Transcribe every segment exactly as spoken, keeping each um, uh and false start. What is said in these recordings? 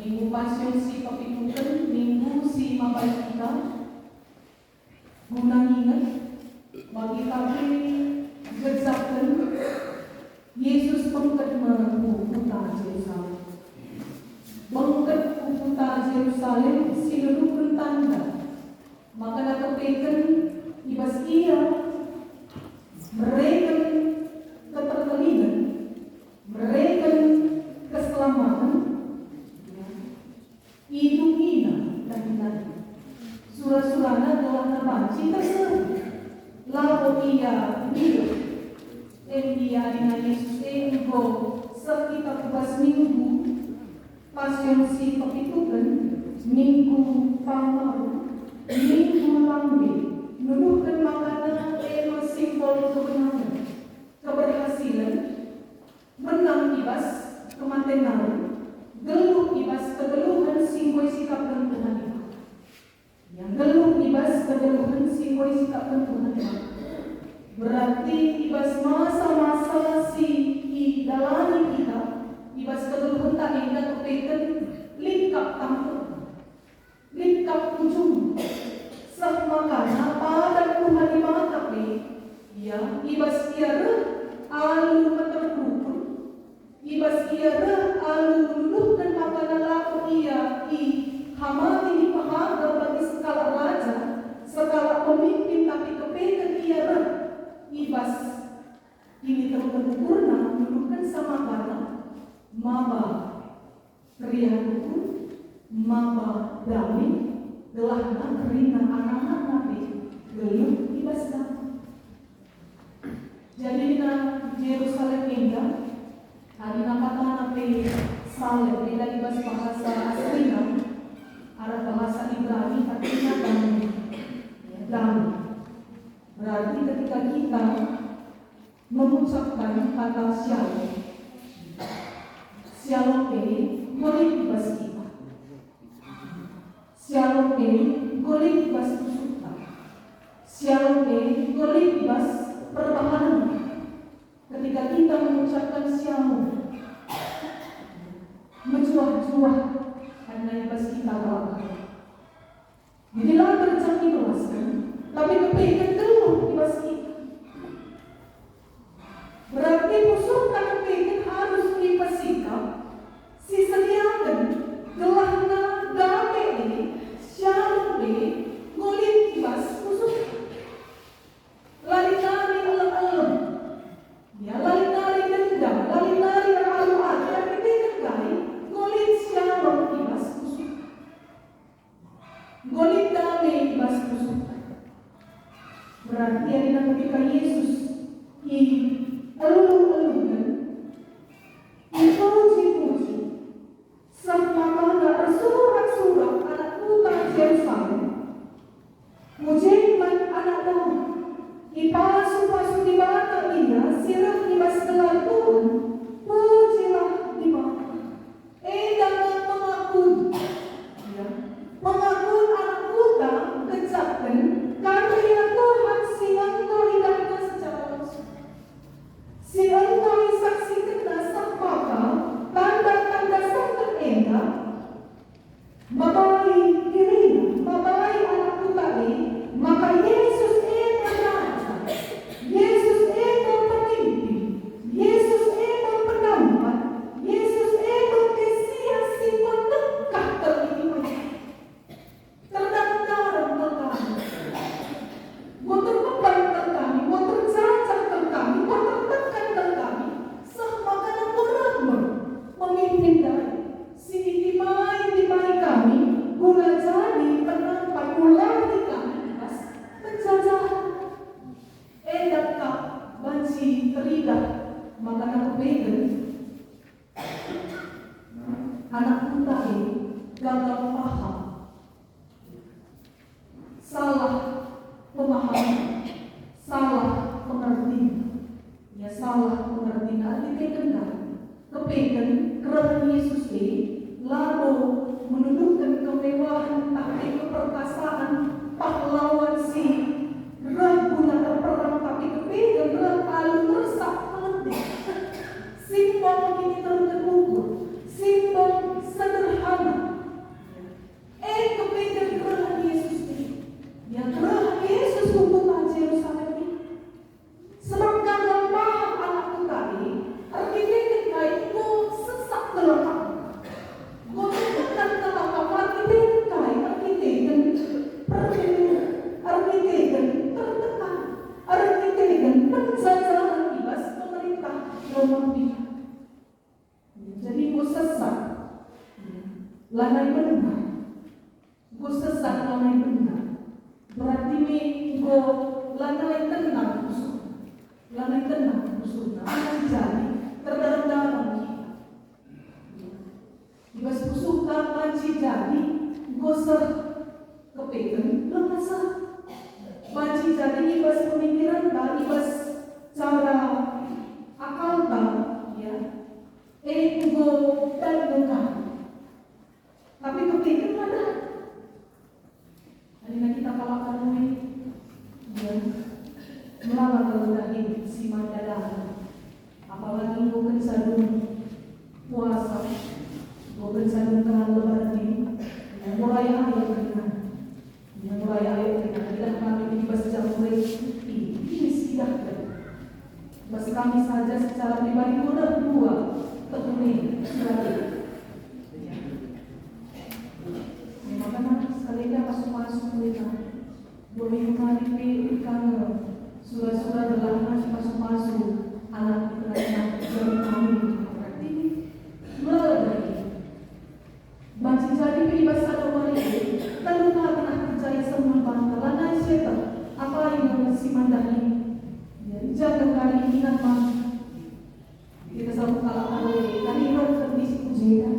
Minggu Pasion si pepituken, minggu si mabai kita, guna nginget bagi kami gejaken Yesus bengket me ku kuta Jerusalem. Bengket ku kuta Jerusalem si nuduhken tanda maka nakepeken i bas Ia mereken keterkelingen, mereken keselamaten, ya. Idungina dahin-dahin. Sura-surana gelahna banci terseru. Labo ia ngiluh. Enda adina Yesus e enggo seh kita ku bas minggu Pasion si pepituken, minggu Palmarum, minggu lambe, nuduhken makana e me simbol kemenangen, keberhasilen, menang i bas kematen nari, geluh i bas kegeluhen si enggo isikapken Tuhan Dibata. Yang geluh i bas kegeluhen si enggo isikapken Tuhan Dibata. Berarti i bas masa-masa si idalani kita, i bas kegeluhenta enda kepeken lit kap tangkep. Lit kap ujung, seh makana padan Tuhan Dibata pe, ia, i bas Ia reh alu meterpukul, i bas Ia reh alu nuduhken makana labo Ia ihamati ipehaga bagi sekalak raja, sekalak pemimpin, tapi kepeken Ia reh i bas kiniteruken ukurna nuduhkenca makana maba keriahen ukur, maba dame, gelahna kerina anak-anakna pe geluh i bas dame. Jadina Jerusalem enda, adina katana pe Salem enda i bas bahasa Assyria, arah bahasa Ibrani artina dame. Ya, dame. Berarti ketika kita mengucapkan kata syalom. Syalom e enggo lit i bas kita. Syalom e enggo lit i bas pusuhta. Syalom e enggo lit i bas perbahanenta. Ketika kita mengucapkan syalom, mejuah-juah adina i bas kita kal. Jadi la terjadi melasken, tapi kepeken geluh i bas kita. Berarti pusuhta kepeken harus ipesikap, sisediaken gelahna dame e, syalom e, enggo lit i bas pusuhta. La lit nari elem-elem. Ya, la lit nari dendam, la lit nari alu ate, tapi kepeken kai, enggo lit syalom i bas pusuh. Enggo lit dame i bas pusuh. Berarti adina ketika Yesus ielu-eluken, ipuji-puji, seh makana ersurak-surak anak kuta Jerusalem, "Pujilah Anak Domba, ipasu-pasu Dibata ia si reh i bas gelar Tuhan, pujilah Dibata." Enda me pengakun, ya, pengakun anak kuta gejaken kam kerina Tuhan si enggo idahna secara langsung. Si enggo isaksikenna seh maka tanda-tanda sengget enda mabai dirina, mabai anak kuta e, maka Yesus e me Raja, Yesus e me Pemimpin, Yesus e me Penampat, Yesus e me Mesias si enggo ndekah terpilih. Terdalam-dalam kal kami. Enggo terbeban kal kami, enggo terjajah kal kami, enggo tertekan kal kami, seh maka enggo reh me pemimpin ndai si itimai-timai kami guna jadi penampat mulahi kami i bas penjajahen. Enda kap banci teridah maka nakepeken anak kuta e gagal paham. Salah pemahaman, salah pengertian. Ya, salah pengertian arti keken kan? Kepeken kerehen Yesus e labo menuduhken kemewahen, tapi keperkasaan, pahlawan si reh guna erperang, tapi kepeken reh alu ngersak kelebih. Simbol kiniteruken ukur, simbol sederhana, lanai benar. Enggo sesat lanai benar. Berarti me enggo lanai tenang pusuhna. Lanai tenang pusuhna. Banci jadi terdarem-darem kita. I bas pusuhta banci jadi enggo seh kepeken, langa seh. Banci jadi i bas pemikirenta, i bas cara akalta, ya, e enggo dage ka. Tapi kepeken la dage. Adina kita kalak Katolik, ya, melala kal dahin si mada dahin. Apalagi enggo kenca dung puasa, enggo kenca dung kerna Lebaran ini, ya, mulai ayo kerina. Ya, mulai ayo kerina. Idah kami di bas jamu reti, ini sidah. Bas kami saja secara pribadi kurang dua, tekuni, silakan. Memang kan sekali dia pasu-pasu mereka. Dua minggu kali pe ikang sura-sura gelah masih pasu-pasu anak kena-kena jam kami. Berarti melala dari. Banci jadi pe i bas sada wari e, telu kal kerna kerja isembah banta, lanai sieteh, apai nge si mandahi. Ya, i ja kari ingat man. Kita sabuk kalak kari, kari reh kami si ku jenda.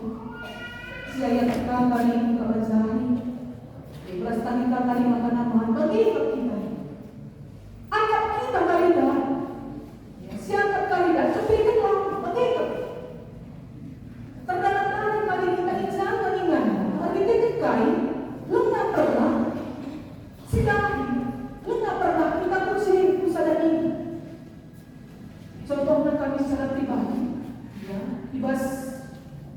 Si ayat ka kari ku kabajahi. Belas tali ka kari makan aman, bagi ikut kita. Akap kita kari dah. Ya, siakap kari dah, kepeken lah, bagi ikut. Terdalam-dalam kari kita i ja nge ingan, erkiteken kai, langa pernah, si dahin, langa pernah kita ku je ku sada ingan. Contohna kami secara pribadi, ya, i bas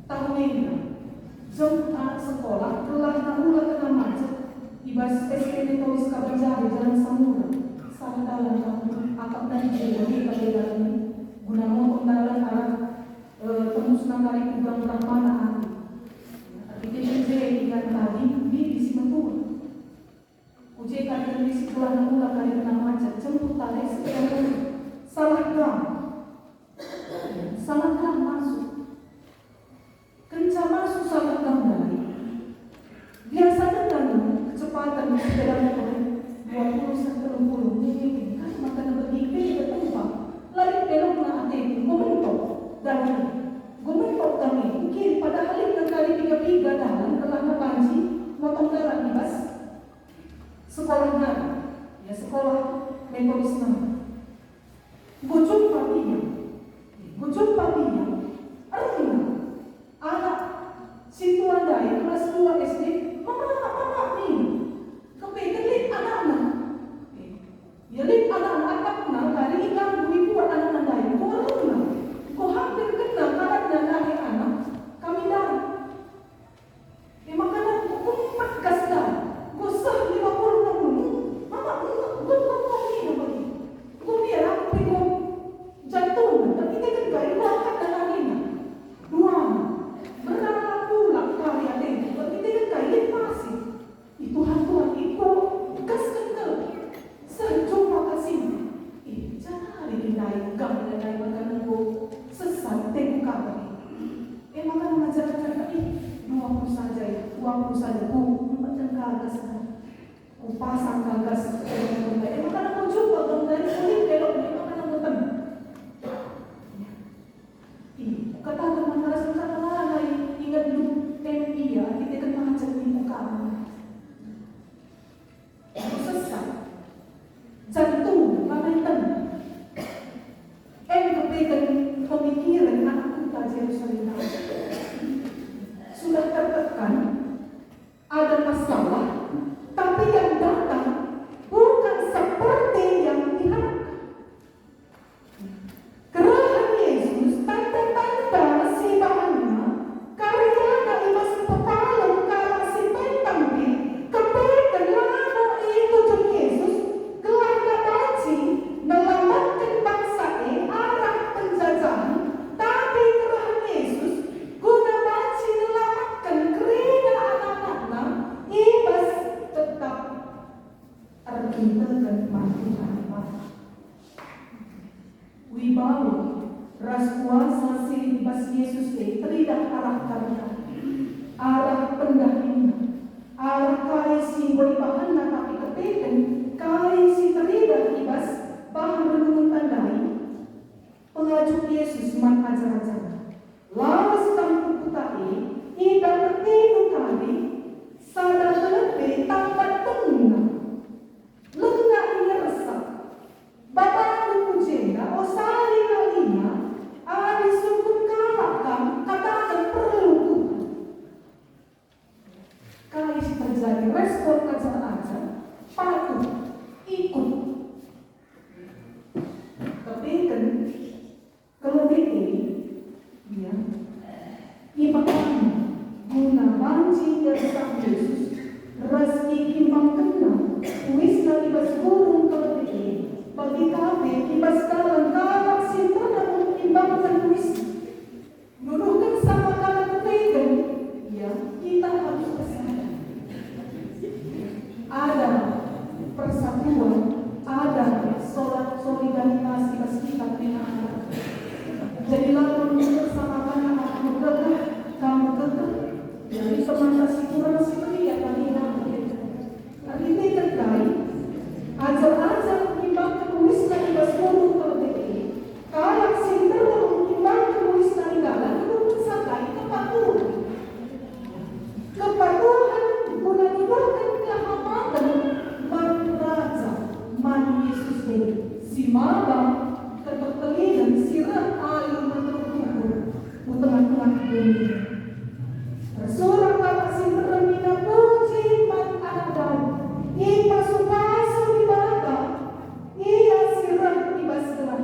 tahun enda, jemput anak sekolah, gelahna ula kena macet, i bas S D N Toris Kabanjahe, Jalan Samura, salah dalan kami, akapna i je, bagi kami dalan ini, guna motong dalan arah Eh, tembusna kari ku Gang Brahmana aku. Erkiteken je ingan tadi, nini si metua. Ku je kari kari si gelah ula kari kena macet, jemput tare sepeda motor. Salah gang. Salah gang masuk. Kenca masuk salah gang ndai. Biasa denga nge kecepatan sepeda motor dua puluh sampai telu puluh, ngiring kan maka begi pe tempat. Lari belokna ateku, enggo mentok dalan. Enggo mentok kami, ku kiri, padahal lit kari piga-piga dalan, gelah banci motong dalan i bas sekolah nari. Ya, sekolah Metodis nari. Enggo jumpa biang. Enggo jumpa biang. Erna. Anak sintua ndai kelas dua S D, "Mama, mama," nina. Kepeken lit anakna. Eh, ya lit anakna, akapna kari iganggu, ibuat anakna ndai. Enggo erna. Enggo hampir kena karatna ndahi anak kami ndai. E maka nangko kumpet gas ndai. Enggo seh lima puluh enam puluh. Mama, enggo, enggo, enggo, nina bagi. Enggo biar aku pe enggo jantung, tapi dia kan gak ibakat dan anginna. Duana, merana pula kari ateku, tapi dia kan gak ilit masih. Ih, Tuhan, Tuhan, iko kasken kal. Seh jumpa kasih. Ih, janari ndai, gam ndai maka nangko sesat teku kata. E maka ngajar-ajar, ih, dua puluh saja ya, dua puluh saja, ku, empat dan kagas. Ku pasang kagas, e maka nangko jumpa gam ndai, kulit belok, e maka nangko tem. Ih, kataken man ras engkana lanai ingetndu, em ia erkiteken macet ningku kam. Sesat. Jantung lanai tenang. Em kepeken pemikiren anak kuta Jerusalem. Sudah tertekan, ada masalah, tapi yang datang bukan seperti yang diharapkan. ibahanna tapi kepeken kai si teridah i bas bahan renungenta ndai? Pengajuk Yesus man ajar-ajarNa, "Lawes kam ku kuta e, enda petendu kari sada kelebe tambat denga. Lenga ia ersak. Babandu ku jenda, osalinga ia, adi sungkun kalak kam, kataken perlu Tuhan." Kai si terjadi? Respon ajar-ajar, patuh, ikut. Kepeken kelebe e, ya, ipadanna guna banci ersak Yesus ras ikimbangkenna uisna i bas gurun kelebe e, bage ka pe i bas dalan kalak si nterem ikimbangken uisna. Nuduhken sama kalak kepeken, ya, kita harus bersatu. Ada persatuan, ada sola-, solidaritas di bas kita kerina anak. Jadi, lamun bersama-sama aku kekeh, kamu kekeh, jadi teman si kurang si meriah bagi aku. Erkiteken kai? Ajar-ajar menimbangken uisna i bas gurun kelebe e. Kalak si nterem menimbangken uisna i dalan nuduhken sakai kepatuhen. Kepatuhen guna nuduhken kehamaten man Raja, man Yesus e, si maba kekekelinen si reh alu meteruk ukur ku tengah-tengah doni. Ersurak kalak si nterem nina, "Puji man Anak Daud, ipasu-pasu Dibata, Ia si reh i bas gelar."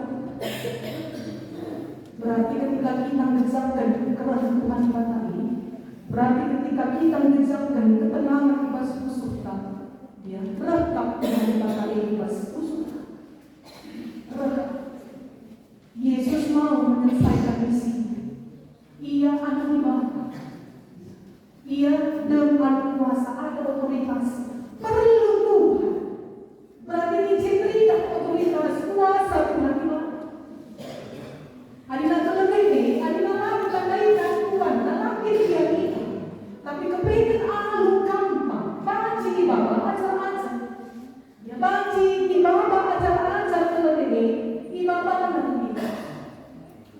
Berarti ketika kita ngerjakan kereh Tuhan Dibata ini, berarti ketika kita ngerjakan ketenangan i bas pusuhta, ya, reh kap Tuhan Dibata i bas pusuhta. Reh. Yesus mau menyelesaikan misiNa. Ia Anak Dibata. Ia dem alu kuasa, ada otoritas. Perlu Tuhan. Berarti icin teridah otoritas kuasa Tuhan Dibata. Adina kelebe e, adina la tandai Tuhan, la kin ia nina. Tapi kepeken alu gampang, banci ibaba ajar-ajar. Ya, banci ibaba ajar-ajar kelebe e, ibabana ku kita.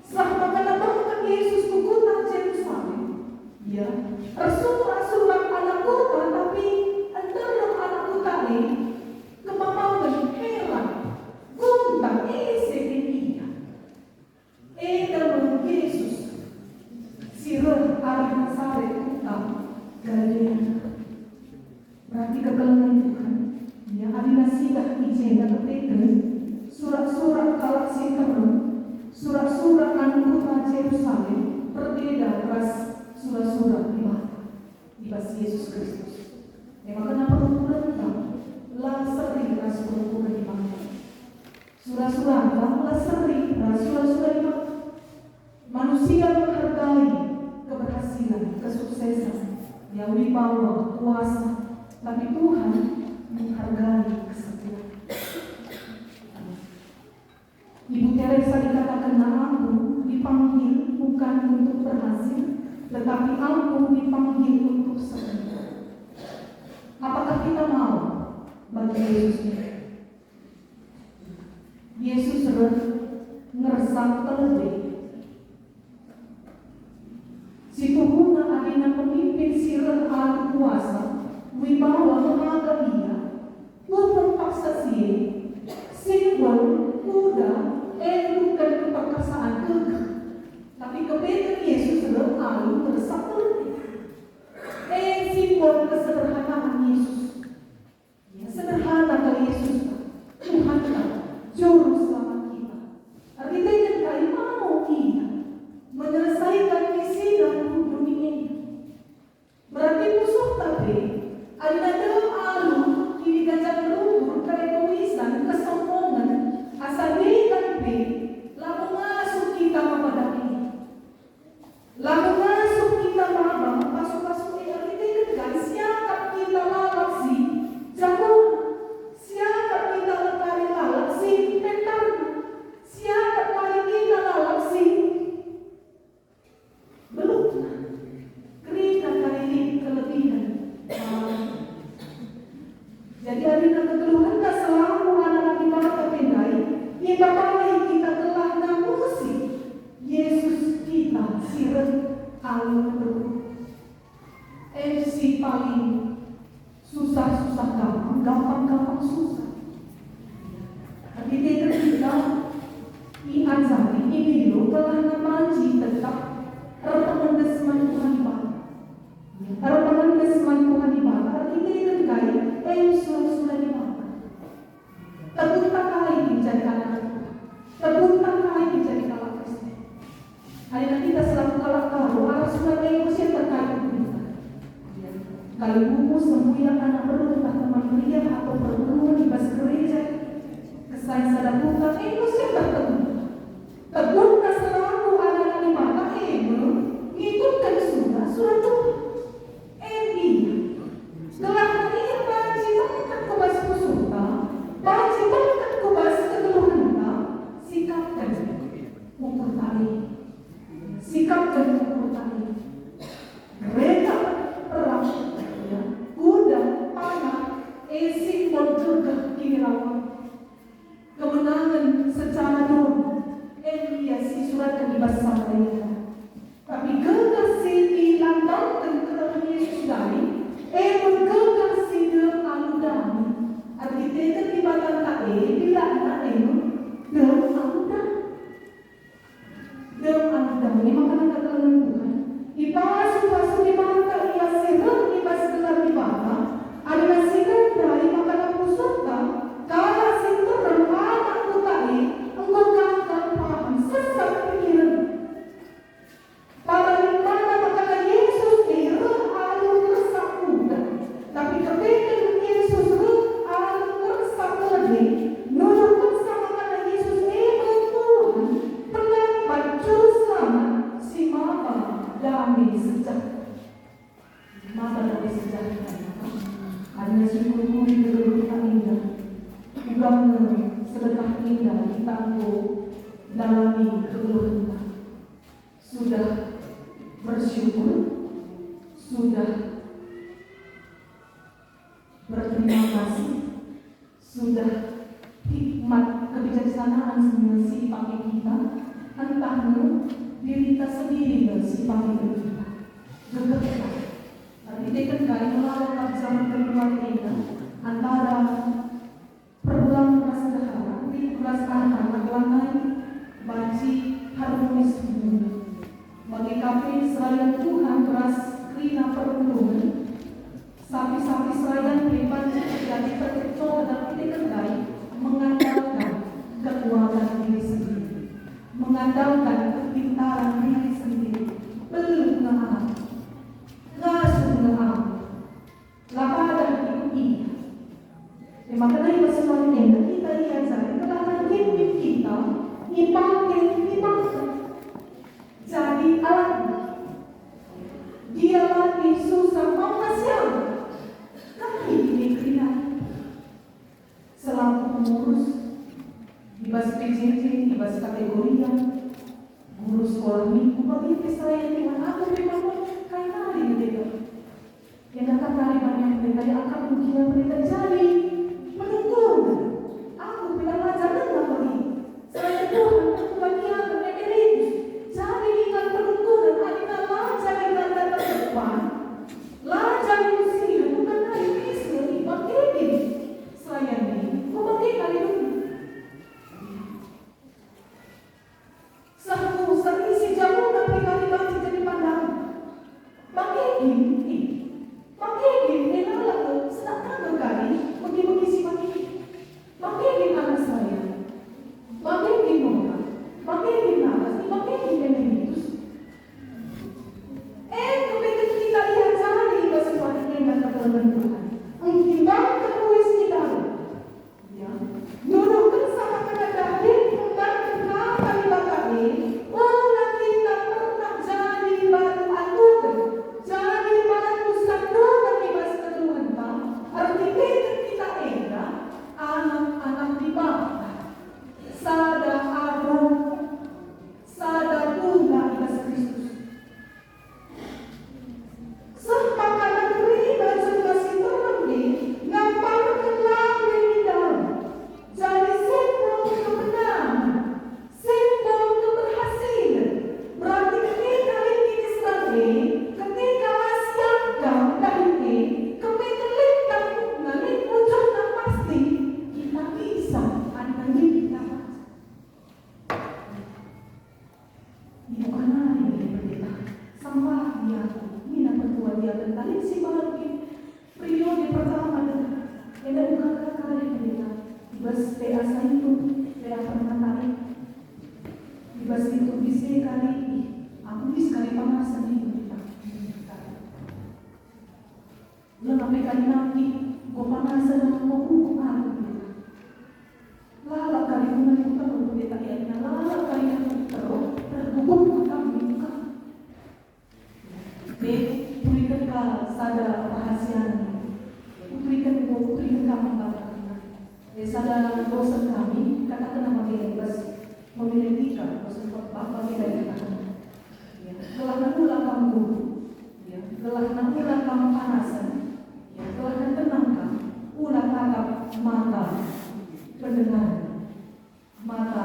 Seh maka bengket Yesus ku kuta Jerusalem. Ya, ersurak-surak anak kuta, tapi nterem anak kuta e kemamangken, heran, gunta, ise kin ia. Enda me Jesus si reh arah Nasaret kuta Galilea. Berarti kekelengen Tuhan, ya, adina sidah i jenda kepeken surak-surak kalak si nterem, surak-surak anak kuta Jerusalem perbeda ras surak-surak Dibata i bas Jesus Kristus. E maka perukurnta la seri ras perukurnta Dibata. Sura-suranta la seri ras sura-sura Dibata. Manusia menghargai keberhasilan, kesuksesan, ya, wibawa, kuasa, tapi Tuhan menghargai kesetiaan. Ibu Teresa ikatakenna, "Aku dipanggil bukan untuk berhasil, tetapi aku dipanggil untuk setia." Apakah kita mau bagi Yesus ini? Yesus reh ngersak kelebe. Situhuna adina pemimpin si reh alu kuasa, wibawa mehaga ia, pupung paksa si e, simbol, kuda, e bukan keperkasaan gegeh. Tapi kepeken Yesus reh alu ngersak kelebe. E simbol kesederhanaan Yesus. Ya, sederhana kal Yesus, Tuhan kal, Juru Selamat kita. Erkiteken kai mau Ia menyelesaikan misiNa ku doni enda. Berarti pusuhta pe, adina dem alu kinigajahen rugur, keegoisan, kesombongen, asa dekan pe, labo ngasup kita maba dage. Labo ngasup kita maba pasu-pasu e, erkiteken kai siakap si paling susah-susah gampang, gampang-gampang susah. Erkiteken kita iajari, idilo gelahna banci tetap erpengendes man Tuhan Dibata. Erpengendes man Tuhan Dibata, erkiteken kai? E, sura-sura Dibata. Tebunta kai kin jadi anak Tuhan? Tebunta kai kin jadi kalak Kristen? Adina kita selaku kalak Karo, arah sura e enggo siap terkait kita. Ya. Kalimbubu, sembuyak, anak beru, ntah teman meriah atau perpulungen i bas gereja, kesain sada kuta, enggo siap terkait. Tebunta selaku anak-anak Dibata e me ngikutken sura-sura Tuhan. Em ia, gelah ia banci bengket ku bas pusuhta, banci bengket ku bas kegeluhenta, sikapken ukurta e. Sikapken ukurta e. Gereta perang, ya, kuda, panah, e simbol gegeh kinirawan. Kemenangen secara doni, em ia si suratken i bas Psalm enda. Tapi gegeh si ilandanken kerehen Yesus ndai, e me gegeh si dem alu dame. Erkiteken Dibatanta e, pilakna e me dem alu dame. Dem alu dame maka nangkap kelengen Tuhan. Ipasu-pasu Dibata ia si reh i bas gelar Dibata. Adina si reh ndai maka pusuhta, kalak si nterem anak kuta e enggo gagal paham, sesat pikiren. Pala nimbana maka Yesus e reh alu ngersak kuda. Tapi kepeken Yesus reh alu ngersak lebe, nuduhkenca maka Yesus e me Tuhan, Pendapat, Juru Selamat, si maba dame sejahtera. Maba dame sejahtera. Adina si kuri-kuri kegeluhenta enda, uga nge sedekah enda kita enggo ndalani kegeluhenta. Sudah bersyukur, sudah berterima kasih, sudah hikmat kebijaksanaan semua si pake kita, entah nge dirita sendiri nge si pake kita. Gegehlah. Erkiteken kai melala kap zaman keluarga enda antara perbulangen ras ndehara, lit ras anak-anak lanai banci harmonis semua. Bage ka pe serayan Tuhan ras kerina perpulungen, sapi-sapi serayan pe banci terjadi perkecohen, erkiteken kai? Mengandalkan kekuatan diri sendiri, mengandalkan kepintaran diri sendiri. Beluh nge aku, ngasup nge aku. La padah ikut ia. E maka nai bas wari enda kita iajari gelah nangkipin kita ipake Dibata. Jadi alatna. Dia latih susah mau kasihan. Tapi ini kerina. Selaku pengurus, i bas P J J, i bas kategoria, guru sekolah minggu, bagi pe saya dengan aku memang kai nari nge. Enda kap nari banyak pendeta, ya, akapku gia pendeta jadi penunggung. Aku pe la ngajar denga bagi. Selain Tuhan, aku bagiaken emeritus. Jadi ingat penunggunen, adina la jadi tanda terdepan, la jadi usia, bukan nari miskin, ibage kin. Selain ini, kubage kali dulu. Sehku, seh isi jabuna pe kali banci jadi pandangan. Bage kin, ih, bage kin, e lalap, sedang kagak kali, bagi-bagi si bagi. Bage kin anak saya. Bage kin nona. Bage kin naras, bage kin emeritus. E, kepeken kita iajari bas wari enda kekelengen Tuhan. Engkimbangken uis kita. Ya. Nuduhkenca maka dahin enggan kenca Dibata e, ola kita pernah jadi batu atuken, jadi batu sandungan i bas kegeluhenta, erkiteken kita enda anak-anak Dibata. Sada arah, sada guna i bas Kristus. Seh maka kerina jelma si nterem Bas pe asa itu, pe pernah tarik. Di bas itu bise kali, ih, aku bis kali panasen itu kita. Langa pe kali nangki, enggo panasen enggo kukup aku kita. Lalap kali guna ku teruh ku beta ia, lalap kali aku teruh, tergugup mata buka. Dek, turiken ka sada rahasia nari. Kuturiken, kuturiken ka man banta. Eh, sada dosen kami, katakenna bage bas homiletika, dosen khotbah bage katakenna. Ya, gelahna ula kam gugup. Ya, gelahna ula kam panasen. Ya, gelahna tenang kam. Ula tatap mata pendengaran. Mata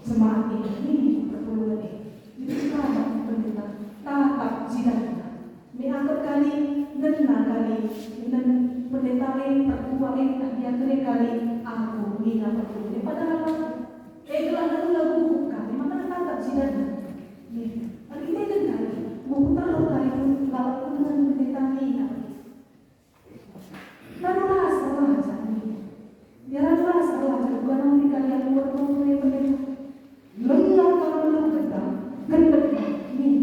jemaat e, nini perpulungen e, dibuka pendeta, tatap jidatna. Meakap kali, ngena kali, nen pendeta e, pertua e, tah diaken e kali, aku nina perpulungen e, padahal aku. E, gelah ula gugup kali, maka tatap jidatna. Nih, erkiteken kali, gugup terus kali pun, lalap pun dengan pendeta nina. Lalu ras erlajar nih. Ya, lalu ras erlajar, bukan nanti kalian buat tuh ya pendeta. Lengkap kalau belum gedang, gendek nih.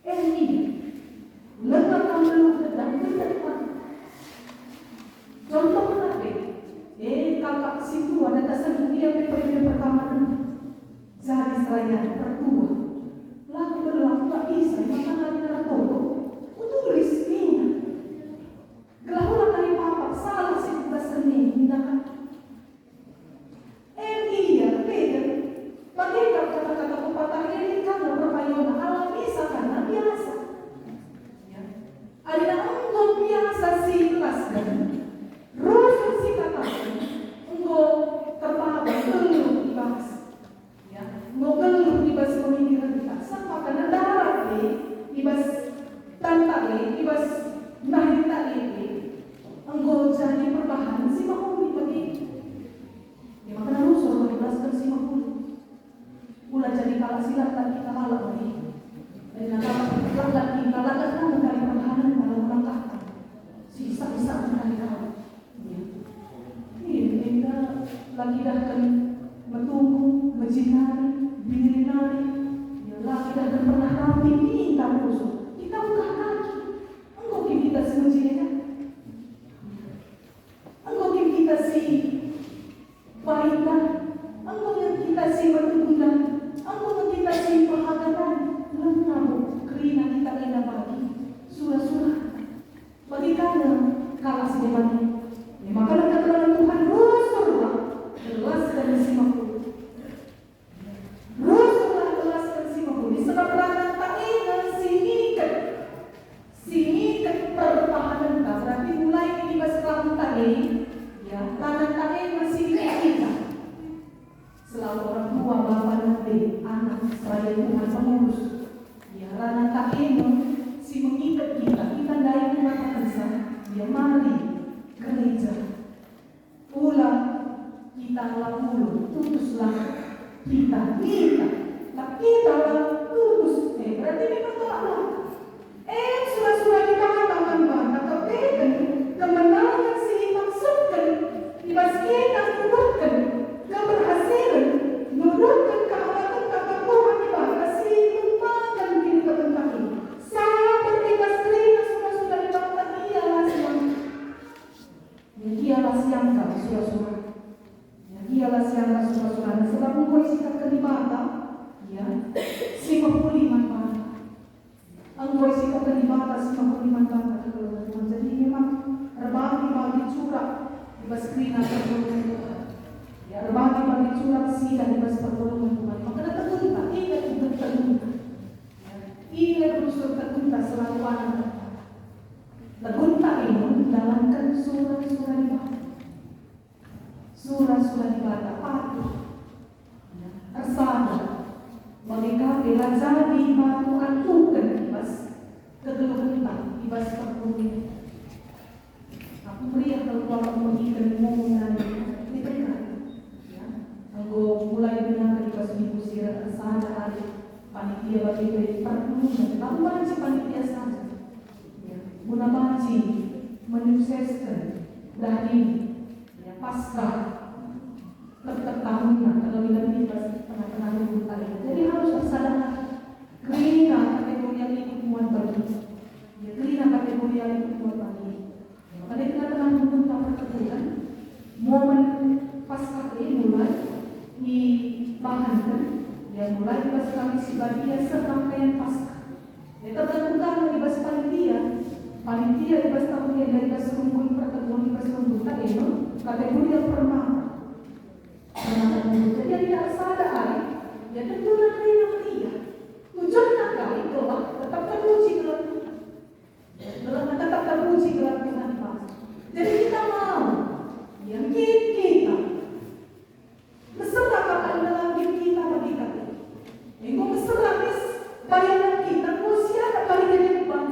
Eh, nih. Lengkap kalau belum gedang, gendek nih. Contoh menarik. Eh, kakak situ ada kesan dia periode pertama nih. Jadi saya pertua. Laku berlaku tak bisa, maka kami tertolong. Kutulis nih. Gelah ula kali papak, salah si tugas seni, tindakan. Eh, iya, beda. Bage kap kata-kata pepatah ini kan perpayona alam bisa karena biasa. Ya. Adina enggo biasa si jelasken, rusur si kataken, enggo terpaham, enggo dibahas. Ya, enggo geluh i bas pemikiren kita, seh maka darat e, i bas tanta e, i bas nahinta e, enggo jadi perbahanen si mehuli bagi. Ya, maka rusur lah jelasken si mehuli. Ula jadi kalak si lalap kita lalap bagi. Dan lalap kita lalap kan kali perbahanen kalau melangkahkan. Si isak-isak kali kau. Iya, kita la kidahken metunggung, mejin nari, biri nari, ya, la kidahken pernah rapi, minta khusus. Kita ulah kaki, enggo kin kita si mejin, ya? Enggo kin kita si baik, enggo kin kita si metunggung, enggo kin kita si pahagakan, lengkap kerina kita enda bagi sura-sura. Bagi kami, kalak si deban, e maka keterangan Tuhan, rusurlah, jelasken si mehuli. Rusurlah, jelasken si mehuli, sebab rana tak inget si ngiket. Si ngiket perbahanenta, berarti mulai i bas rana tak e, ya, rana tak e si ngiket kita. Selaku orang tua, bapa nande, anak, seraya Tuhan pengurus. Ya, rana tak e me si mengiket kita, kita ndai mengatakensa, ya, mari gereja. Ula kita la pulo, tutuslah kita, kita. Tapi kita la tutus, eh, berarti memang telah. Eh, sura-sura kita mataman banta kepeken kemenangan si imaksudken i bas kita nuduhken keberhasilen, nuduhken kehamaken kata Tuhan Dibata si mempaken kiniteken kami. Sabar i bas kerina sura-sura Dibata, ialah si angka. Ya, ialah si angka sura-sura. Ya, ialah si angka sura-sura. Sebab enggo isikapken Dibata, ya, si mehuli man banta. Enggo isikapken Dibata si mehuli man banta kekelengen Tuhan. Jadi memang erbagi-bagi curak i bas kerina perpulungen Tuhan. Ya, erbagi-bagi curak sidah i bas perpulungen Tuhan. Maka tegunta, inget, inget tegunta. Ya, inget rusur tegunta selalu anak. Tegunta inget menjalankan sura-sura Dibata. Sura-sura Dibata patuh. Ersada. Bage ka pe la jadi batu antuken i bas kegeluhenta, i bas perpulungen. Aku meriah kal kuakap megiken ngomong nari. Ini kan, ya. Enggo mulai dengar i bas minggu si ersada ari panitia bage pe perpulungen. Tapi banci panitia saja. Ya. Guna banci menyuksesken dahin. Ya, Paskah tep-tep tahunna, terlebih-lebih pas tengah-tengah minggu tadi. Jadi harus ersada kerina kategori yang ikut muat bagi. Ya, kerina kategori yang ikut muat bagi. Maka di tengah-tengah minggu kita perkebunan, momen Paskah ini mulai dibahankan, ya, mulai pas kami si badia serangkaian Paskah. Ya, tergantung kami i bas panitia. Panitia i bas tahun enda, i bas rungkun pertemuan, i bas rungkun ta eno, kategori yang permata. Permata dulu. Jadi, ada sada ari, ya, tentu nanti yang meriah. Tujuanna kai, gelah tetap terpuji gelar Tuhan. Gelah tetap terpuji gelar Tuhan, Pak. Jadi, kita mau, ya, kita Mesera kal ngelangit kita bagi kata. Enggo mesera mis bayanan kita, enggo sianak kali jadi beban.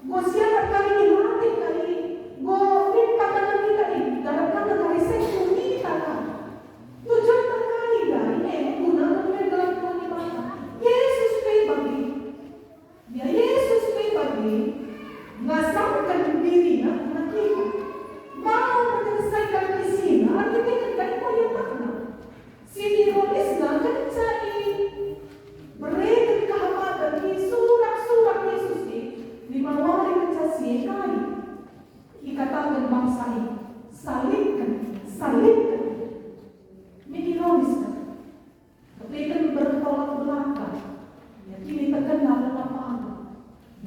Enggo sianak kali dilatih kali. Enggo lit pakanan kita i, darat kata kali seh kita kan. Tujuan kali dari e guna kemulian gelar Tuhan Dibata. Yesus pe bagi. Ya, Yesus pe bage ngasapken diriNa guna kita. Mau menyelesaikan misina, erkiteken kai payunna. Si ironisna kenca ibereken kehamaten, isurak-surak Yesus e, lima wari kenca si e kai. Ikataken bangsa e, "Salibken, salibken." Min ironisna. Kepeken bertolak belakang, ya, kini terkenal lalap aku.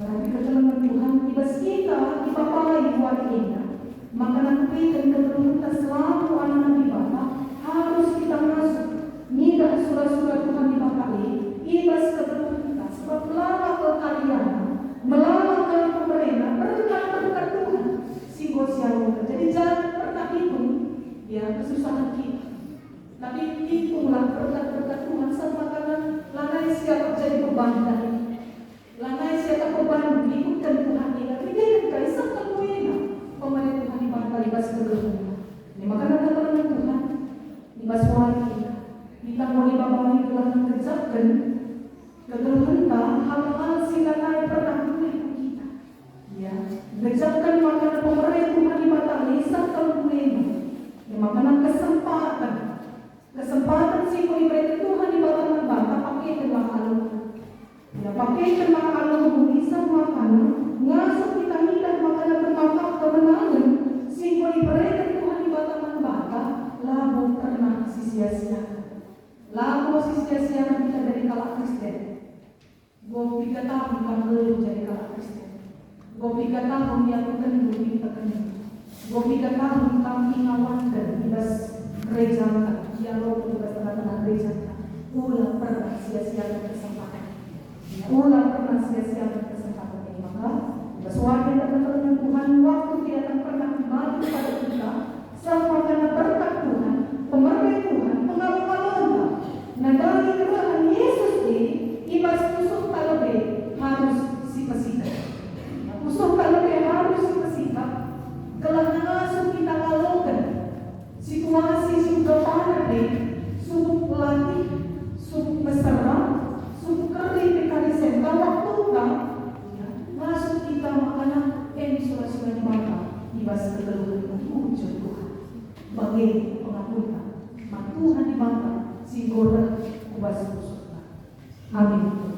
Berarti kekelengen Tuhan i bas kita ipapai wari enda. Maka kepeken kegeluhenta selaku anak Dibata harus kita ngasup ngidah sura-sura Tuhan Dibata e i bas kegeluhenta, sebab melala kal kariana, melala kal pemerena, berkat-berkat Tuhan si enggo sialoken. Jadi jangan pernah hitung, ya, kesusahan kita. Tapi hitunglah berkat-berkat Tuhan, seh maka lanai siakap jadi beban tadi. Lanai siakap beban ikutken Tuhan enda, tapi dia kai seh kemulianna pemere Tuhan Dibata i bas kegeluhenta. Ini maka kata Tuhan, i bas wari enda, kita mau dibabai gelah ngejapken kegeluhenta hal-hal si lanai pernah mulih ku kita. Ya, ngejapken maka pemere Tuhan Dibata seh kemulianna. Ya, maka kesempatan. Kesempaten si enggo ibereken Tuhan Dibata man banta, pakekenlah alumu. Ya, pakekenlah alumu, seh maka ngasup kita ngidah maka kemaka kemenangen si enggo ibereken Tuhan Dibata man banta, labo pernah sisia-siaken. Labo sisia-siaken kita jadi kalak Kristen. Enggo piga tahun kam nggeluh jadi kalak Kristen? Enggo piga tahun iakapkenndu kiniteken? Enggo piga tahun kam ingawanken i bas gereja, ialoken i bas tengah-tengah gereja? Ula pernah sia-siaken kesempatan. Ula pernah sia-siaken kesempatan ini. Maka, i bas wari enda kata Tuhan, waktu tidak akan pernah kembali kepada kita, Seh maka berkat Tuhan, pemere Tuhan, pengalo-ngalonta. Nadai kerehen Yesus e, i bas pusuhta lebe harus sipesikap. Pusuhta lebe harus sipesikap, gelah ngasup kita ngaloken situasi si uga panak e, subuk latih, subuk mesera, subuk kerina pe kari senta waktuta, ya, ngasup kita makana en sura-sura Dibata i bas kegeluhen. Puji Tuhan. Bage pengapunta man Tuhan Dibata si enggo reh ku bas pusuhta. Amin.